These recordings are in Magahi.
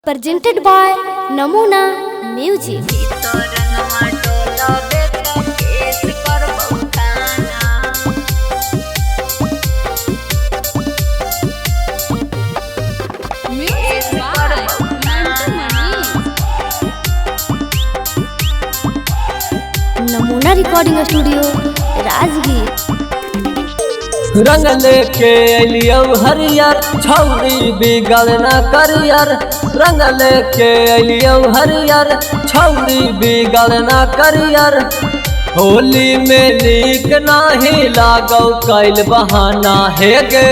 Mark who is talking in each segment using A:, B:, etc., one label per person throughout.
A: Presented by Namuna Music.
B: Music by Mantu Mani.
A: Namuna recording studio Rajgir.
C: रंग लेके अलियौ हरियर छौरी बिगड़ न करियर। रंग लेके अलियौ हरियर छौरी बिगड़ न करियर। होली में नीक नाही लागौ कैल बहाना हे गे।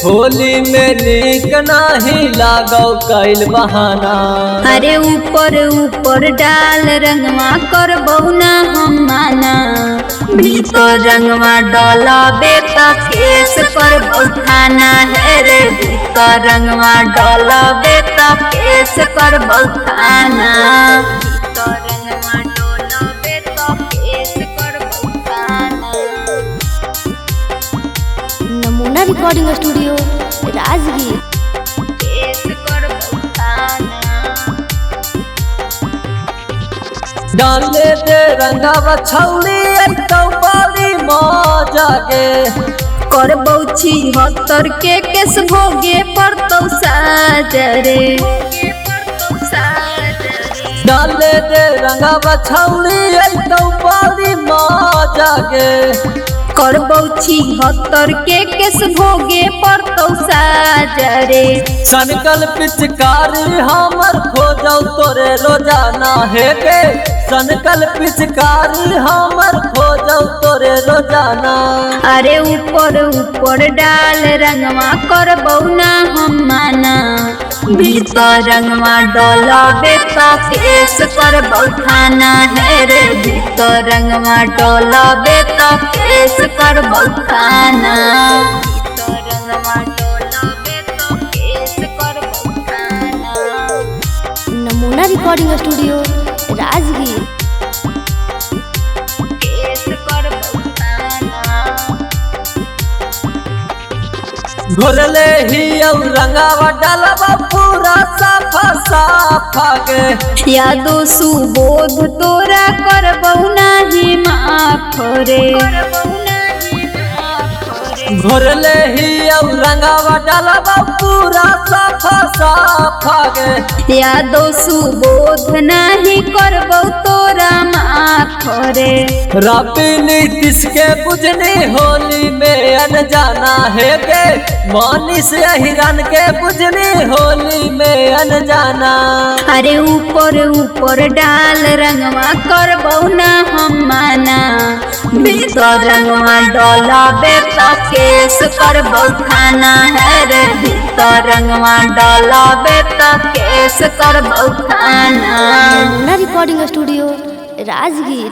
C: होली में नीक नाही लागौ कैल बहाना।
B: अरे ऊपर ऊपर डाल रंगवा करबौ ना हम माना, भीतर रंगवा डलबे त केस करबौ थाना हे रे। भीतर रंगवा डलबे त केस करबौ थाना। भीतर रंगवा डलबे त केस करबौ थाना।
A: नमूना रिकॉर्डिंग स्टूडियो राजगीर।
B: केस करबौ थाना।
C: डाले दे रंगवा छौरी अइतौ बारी मजा गे।
B: करबौ 76 के केस भोगे पड़तौ साजा रे।
C: डाले दे रंगवा छौरी अइतौ बारी मजा गे।
B: करबौ 76 के केस भोगे पड़तौ साजा रे।
C: सनकल पिचकारी हमर खोजौ तोरे रोजाना हे गे। सनकल पिचकारी हमर खोजौ तोरे रोजाना।
B: अरे ऊपर ऊपर डाल रंगवा करबौ ना हम माना, भीतर रंगवा डलबे त केस करबौ थाना हे रे। भीतर रंगवा डलबे त केस करबौ थाना। भीतर रंगवा डलबे त केस करबौ थाना।
A: नमूना रिकॉर्डिंग स्टूडियो राजगीर।
B: केस करबौ थाना।
C: घोरले ही और रंगावा डालबा पूरा साफा साफा गे।
B: यादो सुबोध तोरा करबौ नाही माफ रे।
C: घोरले ही और रंगावा डालबा पूरा साफा साफा गे।
B: यादो सुबोध नाही करबौ तोरा माफ रे।
C: रबी नीतीश के बुझनी होली में अनजाना है गे। मानिस हिरन के बुझनी होली में अनजाना।
B: अरे ऊपर ऊपर डाल रंगवा करबौ ना हम माना, भीतर रंगवा डलबे त केस करबौ थाना हे रे। भीतर रंगवा डलबे त केस करबौ थाना।
A: नमूना रिकॉर्डिंग स्टूडियो राजगीर।